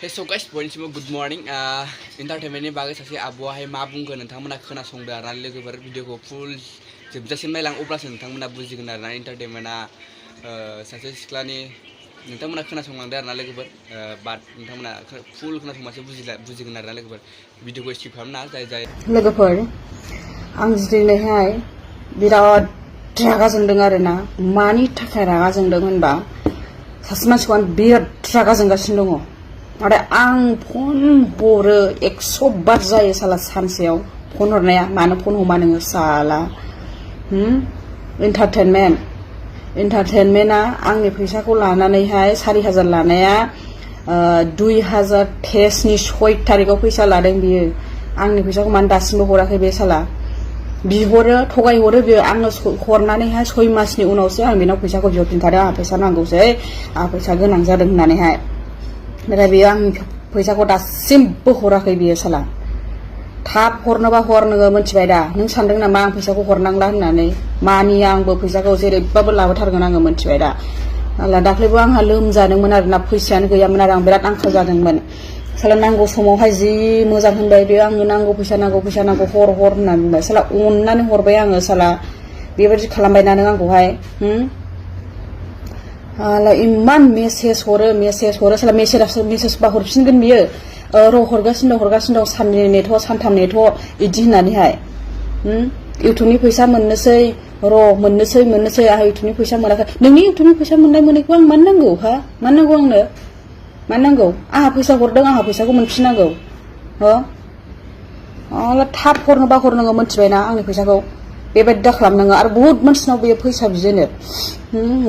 Hey so guys, बयनिसिमबो good morning एन्टारटेनमेन्टनि बागै सासे आब'आहाय मा बुंगोन नोंथांमोना खोनासंदो आरोना लोगोफोर भिडिअखौ फुल जोबजासिम नायलां अब्लासो नोंथांमोना बुजिगोन आरोना एन्टारटेनमेन्टआ सासे सिख्लानि नोंथांमोना खोनासंलांदो आरोना लोगोफोर बाट नोंथांमोना फुल खोनासंबासो बुजिगोन आरोना लोगोफोर भिडिअखौ स्किप खालामना जाय लोगोफोर आं दिनैहाय बिराद रागा जोंदों आरोना मानि थाखाय रागा जोंदों होनबा सासे मानसिखौ आं बिराद रागा जोंगासिनो दङ आरो आं फन हरो 100 बार जायो साला सानसेयाव फन हरनाया मानो फन हमा नोङो साला एन्टारटेनमेन्टआ आंनि फैसाखौ लानानैहाय 4000 लानाया 2023 नि 6 तारिखआव फैसा लादों बियो आंनि फैसाखौ मानो दासिमबो हराखै बे साला बिहरो थगाय हरो बियो आंनो हरनानैहाय 6 मासनि उनावसो आं बेनाव फैसाखौ बिहरफिनखादों आंहा फैसा नांगौसै आंहा फैसा गोनां जादों होननानैहाय नाथाय बियो आंनि फैसाखौ दासिमबो हराखै बियो साला थाब हरनोबा हर नोङो मिथिबाय दा नों सानदों नामा आं फैसाखौ हरनांला होननानै मानि आंबो फैसाखौ जेरैबाबो लाबोथारगोन आङो मिथिबाय दा दाख्लैबो आंहा लोमजादोंमोन आरोना फैसायानो गैयामोन आरो आं बिराद आंखाल जादोंमोन साला नांगौ समावहाय जि मोजां होनबाय बे आंनो नांगौ फैसा नांगौ हर होननानै बुंबाय साला अननानै हरबाय आङो साला बेबायदि खालामबाय ना नों आंखौहाय इमान मेसेज हरो साला मेसेज बा हरफिनगोन बियो हरगासिनो दं साननै नेथ' सानथाम नेथ' इदि होननानैहाय इउटुबनि फैसा मोननोसै मोननोसै आंहा इउटुबनि फैसा मोनाखै नोंनि इउटुबनि फैसा मोननायखौ आं मानो नांगौ मानो नांगौ आंनो मानो नांगौ आंहा फैसा हरदों आंहा फैसाखौ मोनफिननांगौ थाब हरनोबा हर नोङो मिथिबायना आंनि फैसाखौ बेबायदि दा खालामनाङो आरो बुहुत मानसिनाव बे फैसा बिजेनो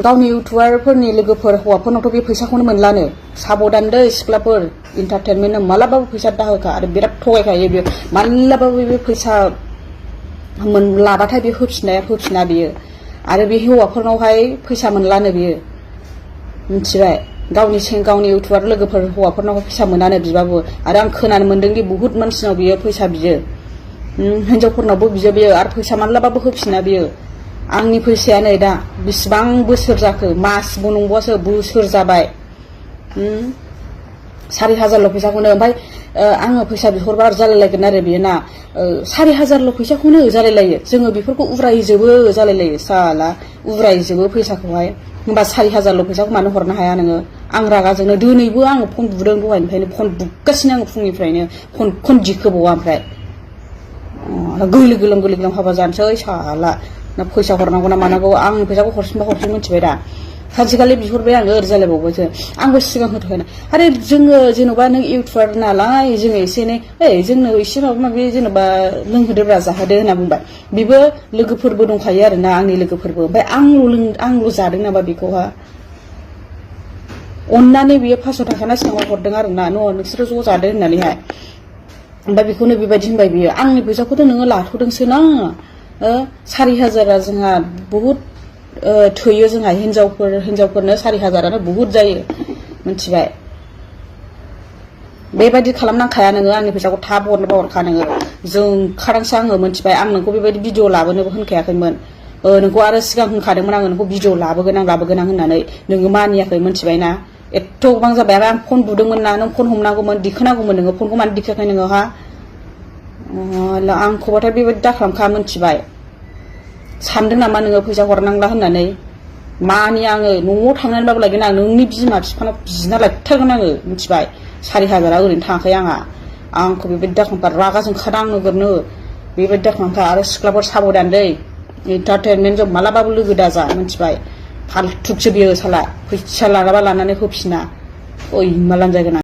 गावनि इउटुबारफोरनि लोगोफोर हौवाफोरनावथ' बे फैसाखौनो मोनलानो साबधान दै सिख्लाफोर एन्टारटेनमेन्टनो मालाबाबो फैसा दाहोखा आरो बिराद थगायखायो बियो मालाबाबो बे फैसा लाबाथाय बे होफिना बियो आरो बे हौवाफोरनावहाय फैसा मोनलानो बियो मिथिबाय गावनि इउटुबार लोगोफोर हौवाफोरनाव फैसा मोनानो बिबाबो आरो आं खोनानो मोनदोंदि बुहुत मानसिनाव बियो फैसा बियो हिनजावफोरनावबो बियो आरो फैसा मालाबाबो होफिना बियो आंनि फैसाया नै दा बेसेबां बोसोर जाखो मासबो नंबावासो बोसोर जाबाय 4000ल' फैसाखौनो ओमफ्राय आङो फैसा बिहरबा जालायलायगोन आरो बियो ना 4000ल' फैसाखौनो जालायलायो जोङो बेफोरखौ उरायजोबो जालायलायो साला उरायजोबो फैसाखौहाय होमबा 4000ल' फैसाखौ मानो हरनो हाया नोङो आं रागा जोंनो दिनैबो आङो फन बुदों दहायनिफ्रायनो फन बुगासिनो आङो फुंनिफ्रायनो खन दिखोबावा ओमफ्राय गोलो गोलोम हाबा जानोसै साला ना फैसा हरनांगौ ना मानांगौ आंनि फैसाखौ हरफिन मिथिबाय दा सानसेखालि बिहरबाय आङो ओरै जालायबावबायसो आंबो सिगां होथ'खायना आरे जोङो जेन'बा नों इउटुबार नालाय जोङो एसे एनै जोंनो एसे माबा माबि जेन'बा लोंहोदोब्रा जाहोदो होनना बुंबाय बेबो लोगोफोरबो दंखायो आरोना आंनि लोगोफोरबो ओमफ्राय आंल' जादों नामा बेखौहा अननानै बियो 500 थाखाना सिगाङाव हरदों आरोना नोंसोरो ज' जादो होननानैहाय ओमफ्राय बेखौनो बेबायदि होनबाय बियो आंनि फैसाखौथ' नोङो लाथ'दोंसो ना 4000आ जोंहा बुहुत थोयो जोंहा हिनजावफोरनो 4000आनो बुहुत जायो मिथिबाय बेबायदि खालामनांखाया नोङो आंनि फैसाखौ थाब हरनोबा हरखा नोङो जोंखादांसो आङो मिथिबाय आं नोंखौ बेबायदि भिडिअ लाबोनोबो होनखायाखैमोन नोंखौ आरो सिगां होनखादोंमोन आङो नोंखौ भिडिअ लाबोगोन आं होननानै नोङो मानियाखै मिथिबायना एथ' गोबां जाबाय आरो आं फन बुदोंमोन ना नों फन हमनांगौमोन दिखोनांगौमोन नोङो फनखौ मानो दिखायाखै नोङो आंखौबाथाय बेबायदि दाखालामखा मिथिबाय सानदों नामा नोङो फैसा हरनांला होननानै मानि आङो न'आव थांनानैबाबो लायगोन आं नोंनि बिमा बिफानाव बिना लायथारगोन आङो मिथिबाय 4000आ ओरैनो थाङाखै आंखौ बेबायदि दाखालामखा रागा जोंखादों आं नोगोरनो बेबायदि दाखालामखा आरो सिख्लाफोर साबधान दै एन्टारटेनमेन्टजों मालाबाबो लोगो दाजा मिथिबाय फाल्थुसो बियो साला फैसा लानानै होफिना मा लानजायगोन